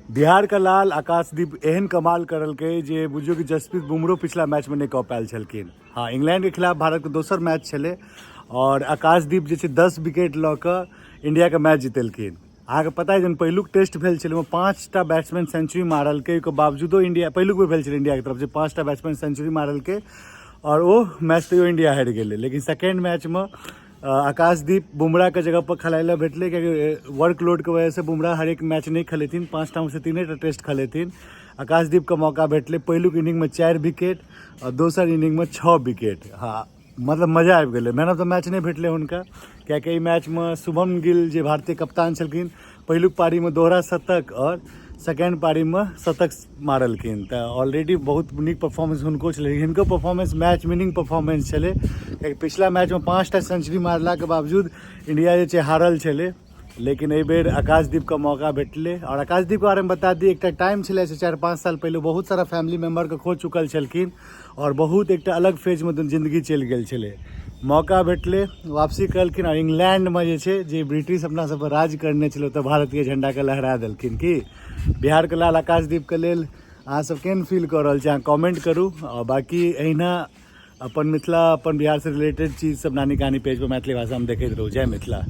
बिहार के लाल आकाशदीप एहन कमाल करलकै जे बुझियौ कि जसप्रीत बुमरो पिछला मैचमे नहि कऽ पायल छलखिन। हँ, इंग्लैंडके खिलाफ भारतके दोसर मैच छलै आओर आकाशदीप जे छै 10 विकेट लऽ कऽ इंडियाके मैच जितेलखिन। अहाँके पता अइ, जहन पहिलुक टेस्ट भेल छलै, ओहिमे 5टा बैट्समैन सेंचुरी मारलकै। ओहिके बावजूदो इंडिया, पहिलुक बेर भेल छलै इंडियाके तरफ से 5टा बैट्समैन सेंचुरी मारलकै आओर ओ मैच तैयो इंडिया हारि गेलै। लेकिन सेकेंड मैचमे आकाशदीप बुमराहके जगहपर खेलाइ लए भेटलै, कियाकि वर्कलोडके वजहसँ बुमराह हरेक मैच नहि खेलेथिन। 5टामे से 3टा टेस्ट खेलेथिन। आकाशदीपके मौका भेटलै। पहिलुक इनिंगमे 4 विकेट आओर दोसर इनिंगमे 6 विकेट। हँ, मतलब मजा आबि गेलै। मैन ऑफ the match नहि भेटलै हुनका, कियाकि एहि मैचमे शुभम गिल जे भारतीय कप्तान छलखिन, पहिलुक पारीमे दोहरा शतक आओर सेकेंड पारीमे शतक मारलखिन। तऽ ऑलरेडी बहुत नीक परफॉर्मेंस हुनको छलै। हिनको परफॉर्मेंस मैच विनिंग परफॉर्मेंस छलै, कियाकि पिछला मैचमे 5टा सेंचुरी मारलाके बावजूद इंडिया जे छै हारल छलै। लेकिन एहि बेर आकाशदीपके मौका भेटलै। आओर आकाशदीपके बारेमे बता दी, एकटा टाइम छलै से 4-5 साल पहिले बहुत सारा फैमिली मेम्बरके खो चुकल छलखिन आओर बहुत एकटा अलग फेजमे जिन्दगी चलि गेल छलै। मौका भेटलै, वापसी करलखिन आओर इंग्लैंडमे जे छै, जे ब्रिटिश अपना सब पर राज करने छलै, ओतऽ भारतीय झण्डाके लहरा देलखिन। की बिहारके लाल आकाशदीपके लेल अहाँ सब केहन फील कऽ रहल छी, अहाँ कमेंट करू। आओर बाकी एहिना अपन मिथिला, अपन बिहारसँ रिलेटेड चीज सब नानी कहानी पेज पर मैथिली भाषामे देखैत रहू। जय मिथिला।